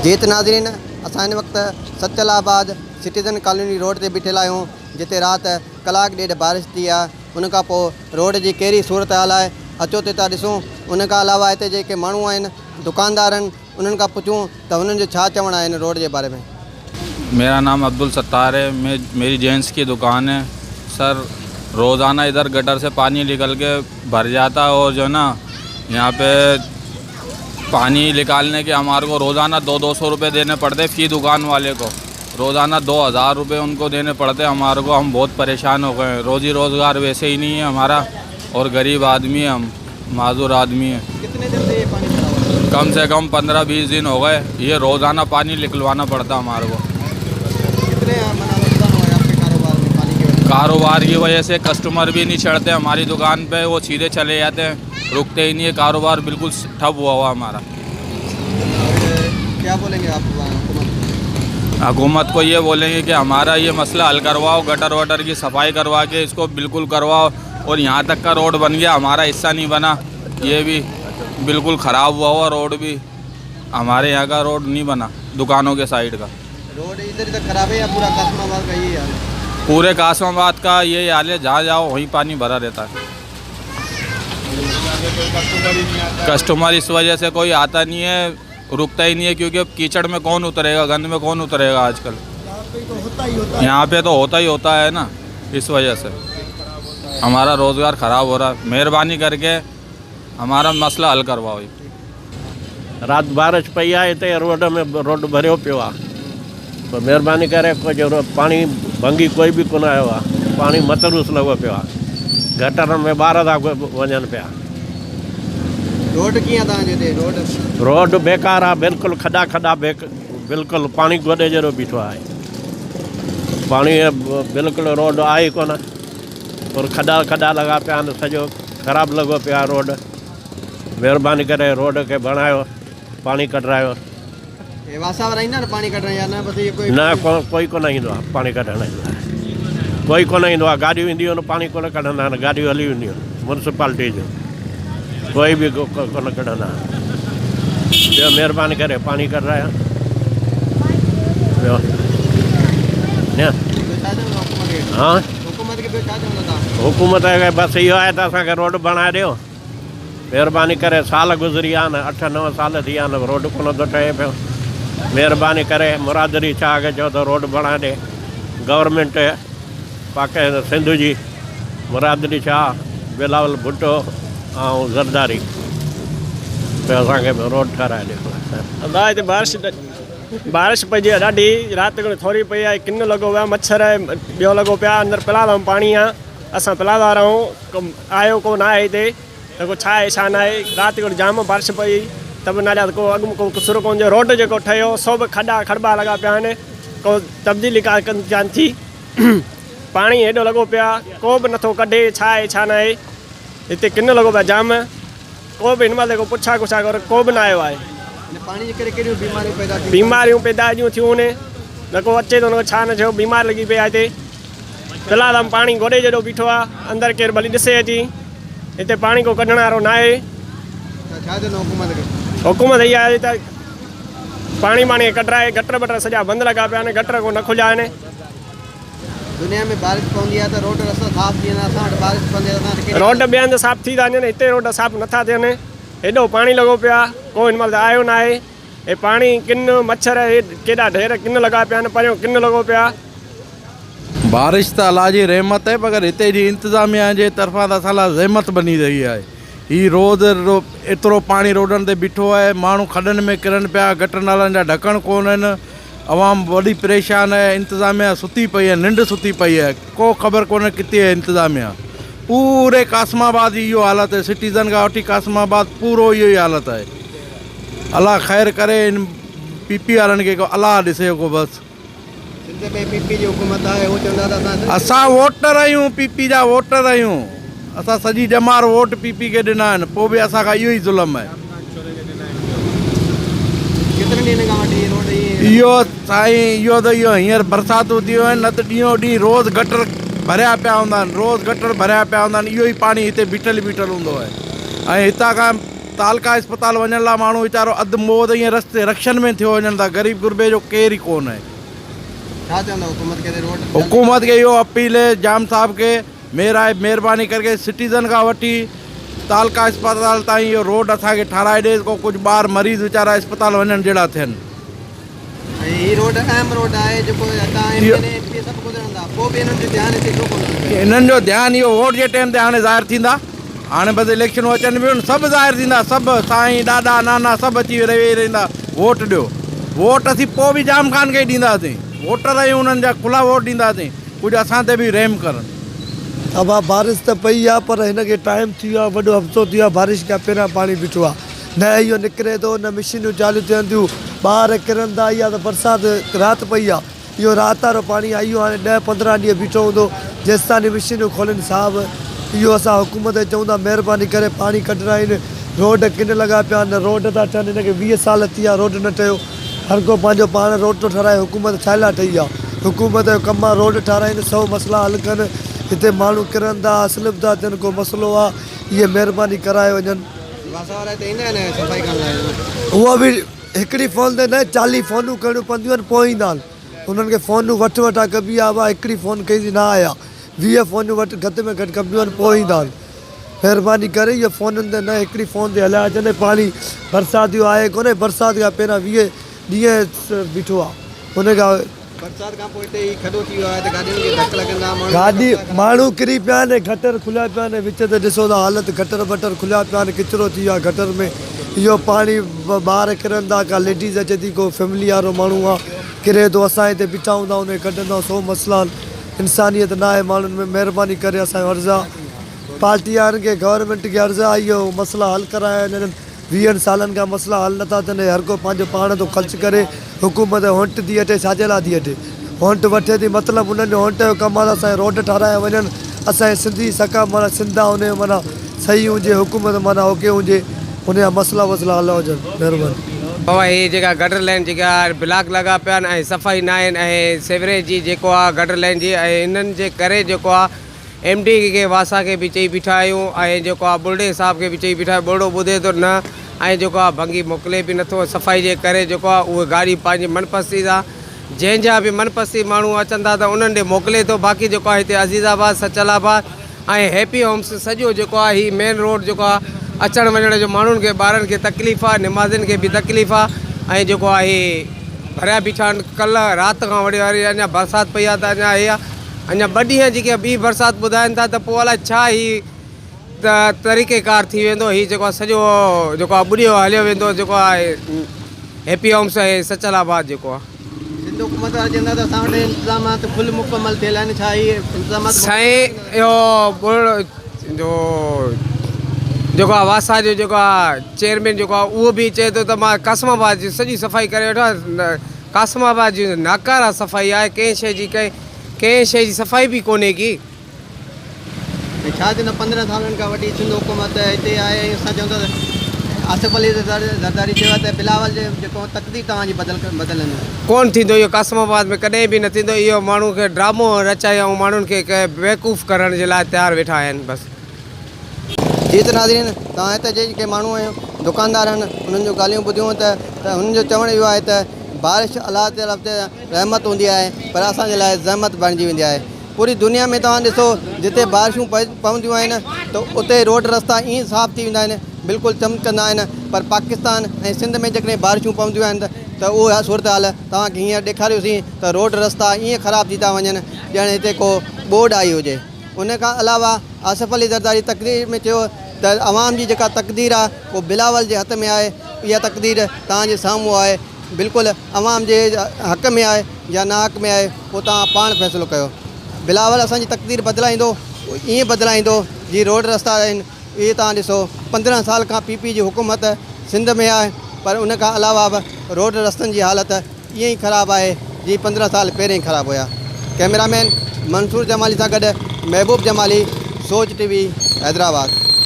جيت ناظرين اسان هن وقت سچل آباد سٽيزن ڪالوني روڊ تي بيٺل آهيون جتي رات ڪلاڪ ڏيڍ بارش ٿي آهي ان کان پوء روڊ جي ڪهڙي صورتحال آهي اچو ته اتان ڏسون ان کان علاوه هتي جيڪي ماڻهو آهن دڪاندار آهن انهن کان پڇون ته هنن جو ڇا چوڻ آهي هن روڊ جي باري ۾. ميرا نام عبدل ستار هي مين ميري جينس ڪي دڪان هي سر روزانه ادھر گٽر سي پاني نڪل ڪي ڀر جاتا هي اور جو هي نا يهان پي پاني نڪالني ڪي همار ڪو روزانه دو دو سو روپي ديني پڙتي في دڪان والي ڪو روزانه دو هزار روپي ان ڪو ديني پڙتي همار ڪو هم بهت پريشان هو گئي روزي روزگار ويسي هي نهي هي همارا اور غريب آدمي هي هم معذور آدمي هي ڪتني دن سي يي پاني ڀرا هوا هي؟ ڪم سي ڪم پندره بيس دن هو گئي يي روزانه پاني نڪلوانا پڙتا همار ڪو. ڪتني منا نقصان هوا هي آپ ڪي ڪاروبار ۾ پاني ڪي وجه سي؟ ڪاروبار ڪي وجه سي ڪسٽمر بي نهي چڙهتي هماري دڪان پي وو سيڌي چلي جاتي هي رڪتي هي نهي هي ڪاروبار بلڪل ٺپ هوا هوا همارا. اور ڪيا بولين گي آپ حڪومت ڪو؟ حڪومت ڪو يي بولين گي ڪي همارا يي مسئلا حل ڪرواؤ گٽر وٽر ڪي صفائي ڪروا ڪي اس ڪو بلڪل ڪرواؤ اور يهان تڪ ڪا روڊ بن گيا همارا حصه نهي بنا يي بي بلڪل خراب هوا هوا روڊ بي هماري يهان ڪا روڊ نهي بنا دڪانو ڪي سائيڊ ڪا. روڊ ادھر ادھر خراب هي يا پورا قاسم آباد ڪا يهي حال هي. پوري قاسم آباد ڪا يهي حال هي جهان جائو وهين پاني ڀرا رهتا هي. ڪسٽمر اس وجه سي ڪوئي آتا نهي هي رڪتا هي نهي هي ڪيونڪه ڪيچڙ ۾ ڪون اتريگا گند ۾ ڪون اتريگا آج ڪل يهان پي تو هوتا هي هوتا هي نا اس وجه سي همارا روزگار خراب هو رها هي مهرباني ڪر ڪي همارا مسئلا حل ڪروائو. رات بارش پئي آهي هتي روڊ ۾ روڊ ڀريو پيو آهي پوء مهرباني ڪري ڪجهه پاڻي ڀنگي ڪوئي به ڪونه آيو آهي پاڻي متروس لڳو پيو آهي گٽرن ۾ ٻار ٿا وڃن پيا. روڊ ڪيئن آ توهان جي هتي روڊ. روڊ بيڪار آ بلڪل کڏا کڏا بلڪل پاڻي گوڏي جيڏو بيٺو آهي پاڻي بلڪل روڊ آهي ئي ڪونه پر کڏا کڏا لڳا پيا آهن سڄو خراب لڳو پيو آهي روڊ مهرباني ڪري روڊ کي بڻايو پاڻي ڪڍرايو. هي واسا وارا ايندا آهن پاڻي ڪڍڻ يا نه بس اهي ڪوئي نه ڪوئي ڪونه ايندو آهي پاڻي ڪڍڻ جي لاء ڪوئي ڪونه ايندو آهي گاڏيون اينديون آهن پاڻي ڪونه ڪڍندا آهن گاڏيون هلي وينديون آهن مونسپالٽي جون ڪوئي به ڪونه ڪڍندا آهن ٻيو مهرباني ڪري پاڻي ڪڍرايو ٻيو ها حڪومت کي بس اهو آهي ته اسان کي روڊ بڻائي ڏيو مهرباني ڪري سال گذري ويا آهن اٺ نو سال ٿي ويا آهن روڊ ڪونه ٿو ٺهي پيو مهرباني ڪري مراد علي شاهه کي چئو ته روڊ بڻائي ڏي گورنمينٽ پاڪستان سنڌ جي مراد علي شاهه بلاول ڀٽو ۽ زرداري ته اسان کي روڊ ٺهرائي ڏيو. ادا هتي بارش بارش پئجي آ ڏاڍي رات کان ٿوري پئي آ ڪن لڳو پيو آ مڇر ٻيو لڳو پيو آ اندر پلاوا ۾ پاڻي آ اسان پلاوا وارا آهيون آيو ڪو نه آهي هتي ته ڪو ڇا آهي ڇا نه آهي رات کان جام بارش پئي ته به نه ڪو اڳ ۾ ڪو قصور ڪون جو روڊ جيڪو ٺهيو سو به کڏا کڙٻا لڳا پيا آهن ڪو تبديلي ڪا ڪان ٿي پاڻي هيڏو لڳو پيو آ ڪو به نٿو ڪڍي ڇا آهي ڇا نه آهي هتي ڪن لڳو پيو آ جام ڪو به هن مهل ڪو پڇا ڪڇا ڪري ڪو به نه آيو آهي. هن پاڻي جي ڪري ڪهڙيون بيماريون پيدا ٿيون؟ بيماريون پيدا ايڏيون ٿيون آهن نه ڪو اچي ٿو نه ڪو ڇا نه ٿيو بيمار لڳي پئي آهي هتي في الحال هم پاڻي گوڏي جيڏو بيٺو آهي اندر ڪير ڀلي ڏسي اچي هتي پاڻي ڪو ڪڍڻ وارو نه آهي. ته ڇا چوندو حڪومت کي؟ حڪومت اها آهي ته پاڻي ٻاڻي ڪڍرائي گٽر بٽر سڄا بند لڳا پيا آهن گٽر ڪو نه کليا آهن. دنيا ۾ بارش پوندي آهي ته روڊ رستا صاف ٿي ويندا اسان وٽ بارش پوندي آهي ته اسان وٽ ڪهڙي روڊ ٻئي هنڌ صاف ٿي ٿا وڃن هتي روڊ صاف نٿا ٿين هيڏو پاڻي لڳو پيو آهي ڪو هن مهل ته آيو نه آهي هي پاڻي ڪن مڇر هي ڪيڏا ڍير ڪن لڳا پيا آهن پريون ڪن لڳو پيو آهي. بارش ته الله جي رحمت آهي مگر هتي جي انتظاميا جي طرفان ته اسان لاء زحمت بني رهي آهي هي روز ايترو پاڻي روڊن تي بيٺو آهي ماڻهو کڏن ۾ ڪرن پيا گٽر نالن جا ڍڪڻ ڪونهن عوام وڏي پريشان آهي انتظاميا ستي پئي آهي ننڊ ستي پئي آهي ڪو خبر ڪونهي ڪٿي آهي انتظاميا پوري قاسم آباد جي اهو حالت آهي سٽيزن کان وٺي قاسم آباد پورو اهو ئي حالت آهي الله خير ڪري ان پي پي وارن کي ڪو الله ڏسي ڪو بس. سنڌ ۾ پي پي جي حڪومت آهي هو چوندا ته اسان. اسان ووٽر آهيون پي پي جا ووٽر آهيون اسان سڄي ڄمار ووٽ پي پي کي ڏنا آهن پوء به اسان کان اهو ئي ظلم آهي. ڪيترن ڏينهن کان وٺي روڊ ائين. اهو سائين اهو ته اهو هينئر برساتون ٿيون آهن نه ته ڏينهون ڏينهن روز گٽر ڀريا پيا هوندا آهن روز گٽر ڀريا پيا هوندا آهن اهو ئي پاڻي هتي بيٺل ئي بيٺل هوندو آهي ۽ هتان کان. تعلقه اسپتال وڃڻ لاء ماڻهو ويچارو اڌ مئو ته ائين رستي رڪشن ۾ ٿيو وڃن ٿا غريب غربي جو ڪير ئي ڪونه آهي. ڇا چوندؤ حڪومت کي ته روڊ جلد حڪومت کي اهو اپيل اهي ڄام صاحب کي ميرائي مهرباني ڪرڪي سٽيزن کان وٺي تعلقه اسپتال تائين اهو روڊ اسان کي ٺاراهي ڏي ڪو ڪجهه ٻار مريض ويچارا اسپتال وڃڻ جهڙا ٿين. ۽ هي روڊ اهم روڊ آهي جيڪو هتان M N A M P A سڀ گذرن ٿا پوء به انهن جو ڌيان هتي ڇو ڪونه ٿو پئي. انهن جو ڌيان اهو ووٽ جي ٽيم تي هاڻي ظاهر ٿيندا هاڻي بس اليڪشنون اچن پيون سڀ ظاهر ٿيندا سڀ سائين ڏاڏا نانا سڀ اچي ويهي رهندا ووٽ ڏيو ووٽ اسين پوء به ڄام خان کي ئي ڏينداسين ووٽر آهيون انهن جا کلا ووٽ ڏينداسين ڪجهه اسان تي به رحم ڪرن. ابا بارش ته پئي آ پر هن کي ٽائيم ٿي ويو آ وڏو هفتو ٿي ويو آ بارش کان پهريان پاڻي بيٺو آ نه اهو نڪري ٿو نه مشينون چالو ٿين ٿيون ٻار ڪرن ٿا اها ته برسات رات پئي آ اهو رات وارو پاڻي آ اهو هاڻي ڏهه 15 ڏينهن بيٺو هوندو جيستاني مشينون کولين صاحب اهو اسان حڪومت کي چئون ٿا مهرباني ڪري پاڻي ڪڍرائين روڊ ڪن لڳا پيا آهن نه روڊ ٿا ٺهن هن کي 20 سال ٿي ويا روڊ نه ٺهيو هر ڪو پنهنجو پاڻ روڊ ٿو ٺهرائي حڪومت ڇا لاء ٺهي آ حڪومت جو ڪم آ روڊ ٺهرائين سو مسئلا حل ڪن هتي ماڻهو ڪرن ٿا سلپ ٿا ٿين ڪو مسئلو آ اهي مهرباني ڪرائي وڃن. واسا وارا هتي ايندا آهن صفائي ڪرڻ لاء. اهو به هڪڙي فون تي نه 40 فونون ڪرڻيون پونديون آهن پوء ايندا آهن انهن کي فونون وٺ وٺان ڪبي آهي اها هڪڙي فون ڪئي سين نه آيا 20 فونون وٺ گهٽ ۾ گهٽ ڪبيون آهن پوء ايندا آهن مهرباني ڪري اهي فونن تي نه هڪڙي فون تي هليا اچن پاڻي برسات جو آهي ڪونهي برسات کان پهريان 20 ڏينهن بيٺو آهي ان کان برسات کان پوء هتي هي کڏو ٿي ويو آهي ته گاڏين کي ڌڪ لڳندا ماڻهن جا گاڏي ڪپڙا خراب ماڻهو ڪري پيا آهن ۽ گٽر کليا پيا آهن وچ تي ڏسو ته حالت گٽر وٽر کليا پيا آهن ڪچرو ٿي ويو آهي گٽر ۾ اهو پاڻي ٻار ڪرن ٿا ڪا ليڊيز اچي ٿي ڪو فيملي وارو ماڻهو آهي ڪري ٿو اسان هتي بيٺا هوندا آهيون ان کي ڪڍندا آهيون سو مسئلا آهن انسانيت نه آهي ماڻهن ۾ مهرباني ڪري اسان جو عرض آهي پارٽي وارن کي گورنمينٽ کي عرض آهي اهو مسئلا حل ڪرايا وڃن ويهن سالن کان مسئلا حل نٿا ٿين هر ڪو پنهنجو پاڻ ٿو خرچ ڪري حڪومت هونٽ ٿي وٺي ڇاجي لاء ٿي وٺي هونٽ وٺي ٿي مطلب انهن جو هونٽ جو ڪم آهي ته اسان جا روڊ ٺارايا وڃن اسان جي سنڌي سڪا معنيٰ سنڌ آهي ان جو معنيٰ صحيح هجي حڪومت معنيٰ اوڪي هجي ان جا مسئلا وسئلا حل هجن مهرباني. بابا هي جيڪا گٽر لائين جيڪا بلاڪ لڳا پيا آهن ۽ صفائي نه آهن ۽ سيوريج جي جيڪو آهي گٽر لائين جي ۽ انهن جي ڪري جيڪو آهي ايم ڊي کي واسا کي به چئي بيٺا آهيون ۽ جيڪو آ ٻرڙي صاحب کي به چئي بيٺا آهيون ٻرڙو ٻڌي ٿو نه ۽ جيڪو آ ڀنگي موڪلي به نٿو صفائي جي ڪري جيڪو آ اهي گاڏي پنهنجي من پسندي سان جنهن جا به من پسندي ماڻهو اچن ٿا ته انهن ڏي موڪلي ٿو باقي جيڪو آ هتي عزيز آباد سچل آباد ۽ هيپي هومس سڄو جيڪو آ هي مين روڊ جيڪو آ اچڻ وڃڻ جو ماڻهن کي ٻارن کي تڪليف آ نمازين کي به تڪليف آ ۽ جيڪو آ هي ڀريا بيٺا آهن ڪلهه رات کان وڙي واري اڃا برسات پئي آ ته اڃا هي آ اڃا ٻه ڏينهن جيڪي ٻي برسات ٻڌائين ٿا ته پوء الائي ڇا هي ته طريقي ڪار ٿي ويندو هي جيڪو آهي سڄو جيڪو آهي ٻڏيو هليو ويندو جيڪو آهي هيپي هومس ۽ سچل آباد جيڪو آهي. سنڌ حڪومت وارا چون ٿا ته اسان وٽ انتظامات فل مڪمل ٿيل آهن ڇا هي انتظامات سائين اهو ٻڙ جو جيڪو آهي واسا جو جيڪو آهي چيئرمين جيڪو آهي اهو به چئي ٿو ته مان قاسم آباد جي سڄي صفائي ڪري ويٺو آهيان قاسم آباد جي ناڪاره صفائي آهي ڪنهن شيء جي ڪنهن ڪنهن شيء جي صفائي به ڪونهي ڪي. ۽ ڇا ٿيندو 15 سالن کان وٺي سنڌ حڪومت هتي آهي ۽ اسان چئون ٿا ته آصف علي زرداري چيو آهي ته بلاول جي جيڪو تقدير توهان جي بدل بدلندو. ڪونه ٿيندو اهو قاسم آباد ۾ ڪڏهن به نه ٿيندو اهو ماڻهو کي ڊرامو رچائي ۽ ماڻهن کي بيوقوف ڪرڻ جي لاء تيار ويٺا آهن بس. جي ته ناظرين توهان هتي جي جيڪي ماڻهو ۽ دڪاندار آهن انهن جون ڳالهيون ٻڌيون ته هنن جو چوڻ اهو آهي ته بارش الله جي طرف تي رحمت هوندي آهي پر اسان جي لاء زحمت بڻجي ويندي آهي پوري دنيا ۾ توهان ڏسو جتي بارشون پونديون آهن ته اتي روڊ رستا ائين صاف ٿي ويندا آهن بلڪل چمڪندا آهن پر پاڪستان ۽ سنڌ ۾ جيڪڏهن بارشون پونديون آهن ته اها صورتحال توهان کي هينئر ڏيکاريوسين ته روڊ رستا ائين خراب ٿي ٿا وڃن ڄڻ هتي ڪو ٻوڏ آئي هجي ان کان علاوه آصف علي زرداري تقرير ۾ چيو ته عوام جي جيڪا تقدير آهي اهو بلاول جي هٿ ۾ آهي اها تقدير توهان جي سامهون آهي بلڪل عوام جي حق ۾ آهي يا ناحق ۾ آهي اهو توهان پاڻ فيصلو ڪيو. بلاول اسان جي تقدير بدلائيندو ائين بدلائيندو جي روڊ رستا آهن اهي توهان ڏسو 15 سال کان پي پي جي حڪومت سنڌ ۾ آهي پر ان کان علاوه به روڊ رستن جي حالت ائين ئي خراب آهي جيئن 15 سال پهرين خراب هيا. ڪئميرا مين منصور جمالي سان گڏ محبوب جمالي سوچ ٽي وي حيدرآباد.